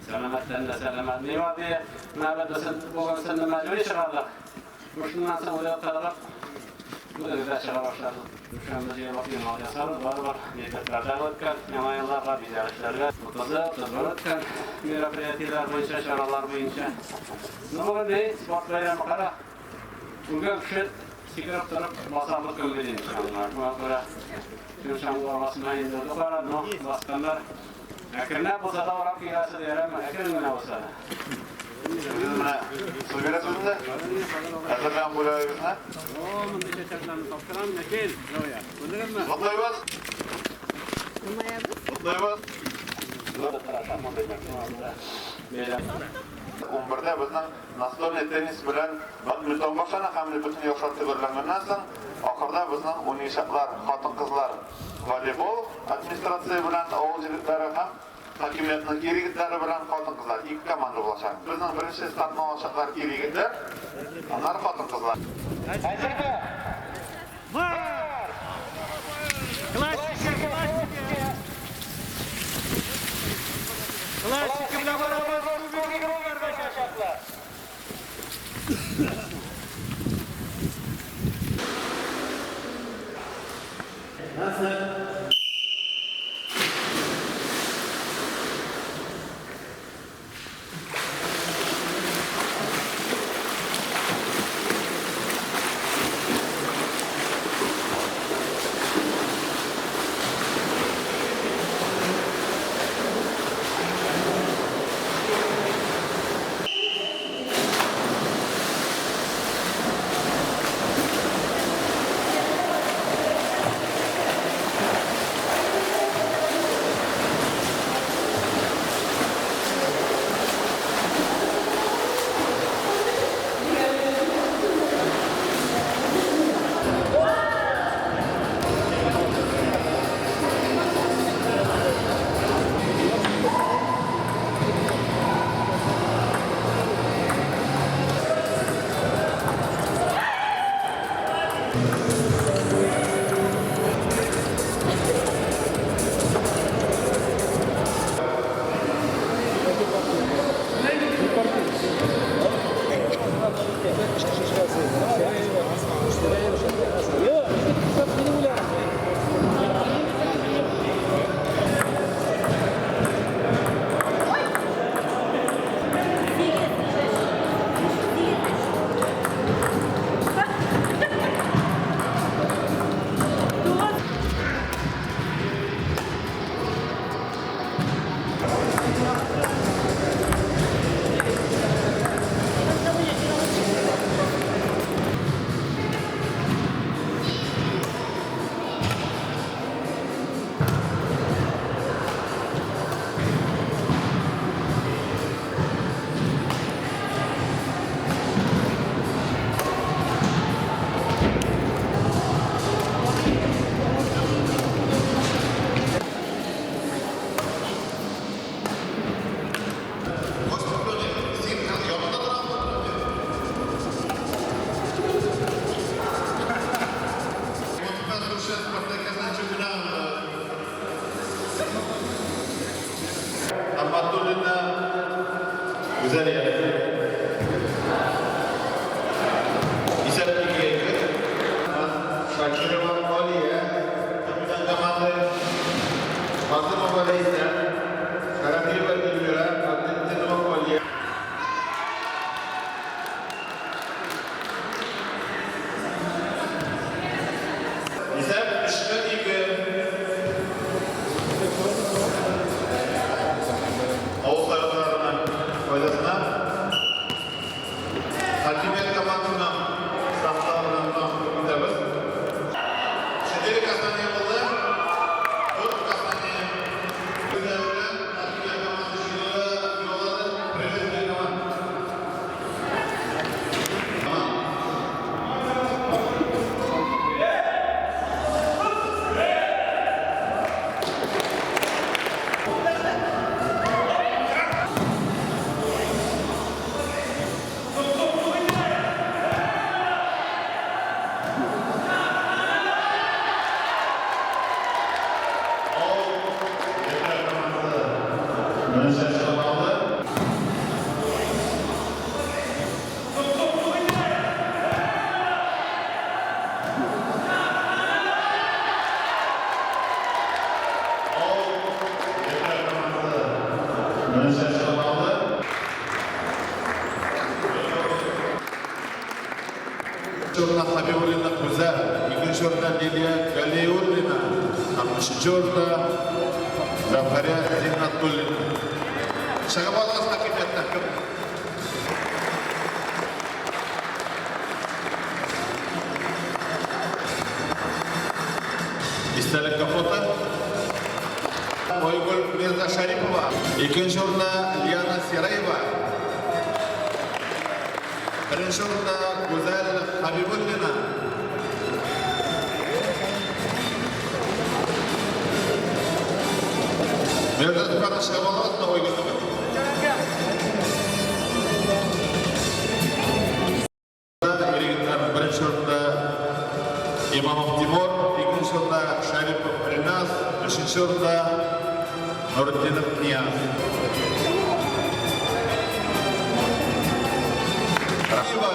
Сәламәттән дә сәламәт. Миңа ди, менә без бүген сенне мәҗбүри чыгардык. Шуннан соң уйлап карап, үзебез дә чыга башладык. Дүшәмбе җыелып йомгак ясабыз, барыбер мәктәпләрдә үткән яңа елларга, бизәлешләргә, 30-ы, 31 үткән мероприятиеләр буенча, чаралар буенча. Ну, бүген ни, спорт бәйрәме, кара. Үлгән кеше сикереп торып басарлык көн бит инде чаңгыга. Шуңа күрә кем чаңгыга басмай инде, кара, но басканнар. Әкренләп булса да урап киләсе дияреме, әкрен генә булса да. Сез менә су бирәсез инде. Әзерләгән бүләгегезне. О, мондый чәчәкләрне тапшырам, ләкин, Зоя, күрдегезме? Котлыйбыз. Котлыйбыз. 11-дә безнең настольный теннис белән бадминтон башлана һәм бөтен ярышлар төгәлләнгәннән соң, ахырда безнең уйнаячаклар хатын-кызлар волейбол администрация белән авыл җирлекләре һәм хакимиятнең ир-егетләре белән хатын-кызлар ике команда булачак. Безнең беренче стартны алачаклар ир-егетләр, аннары хатын-кызлар. Әзерме? Бар! Классика, классика! Классика белән барабыз, кубик чаклы. Nasıl? Абдуллина Гүзәлия. Исәп икегә ике. Шакирова Алия. Капитан команды. Фатымова Ләйсән. Шарафиева Эльмира. Абдетдинова Алия. Исәп өчкә ике. Авыл халыкларының файдасына. Беренче очконы алды. Урында Хабибуллина Гүзәл, икенче урында Лилия Галиуллина һәм өченче урында Зәфәрә Зиннатуллина. Чыгып алыгыз хакимияттән кем? Истәлеккә фото. Ойгөл Мирза Шарипова, икенче урында Лиана Сираева. Беренче урында Гүзәл Хабибуллина. Мирза Туфаны чыгып алыгыз да Ойгөлне. Егетләр, беренче урында Имамов Тимур, икенче урында Шарипов Риназ, өченче урында Нуртдинов Нияз. Рахиева.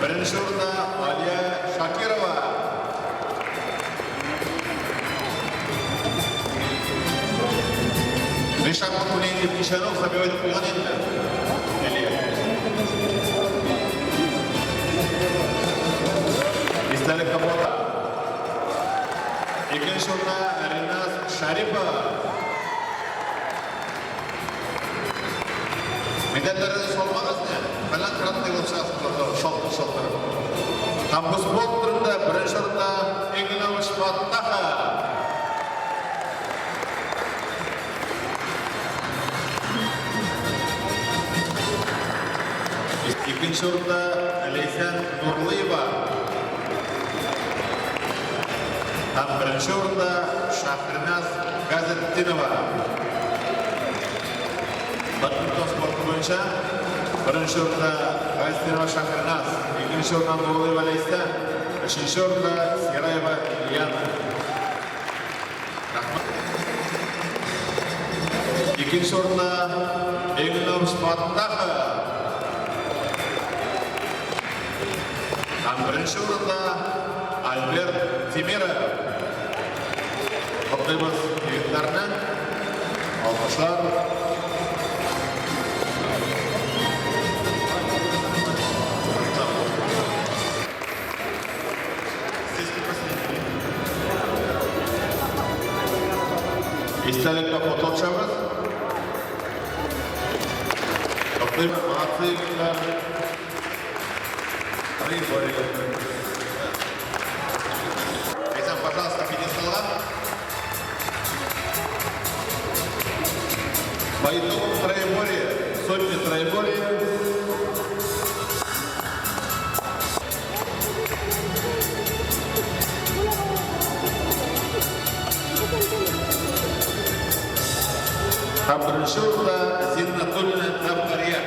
Беренче урында Алия Шакирова. Ришат Кулеев ничәне забивать итеп куйган инде. Элия. Истәлек фото. Икенче урында Риназ Шарипов. Медальләрне салмагыз не? Фәлән кратный булып чыгасыз, шалтыр шалтыр. Һәм бу спорт төрендә беренче урында Игнавыш Фаттаха. Икенче урында Ләйсән Нурлыева. Һәм беренче урында Шахриназ Газетдинова. Бадминтон спорты буенча беренче урында Газетдинова Шахриназ, икенче урында Нурлыева Ләйсән, өченче урында Сираева Ильяна. Рәхмәт. Икенче урында Игнавыш Фаттахов. Һәм беренче урында Альберт Тимиров. Котлыйбыз егетләрне. Алкышлар. Здесь не последний. Истәлеккә фото төшәбез. Котлыйбыз, молодцы егетләр. Прибори. Ләйсән, пожалуйста, пьедесталга. По итогам троеборья, сотни троеборья. Һәм беренче урында Зиннатуллина Зәвкария.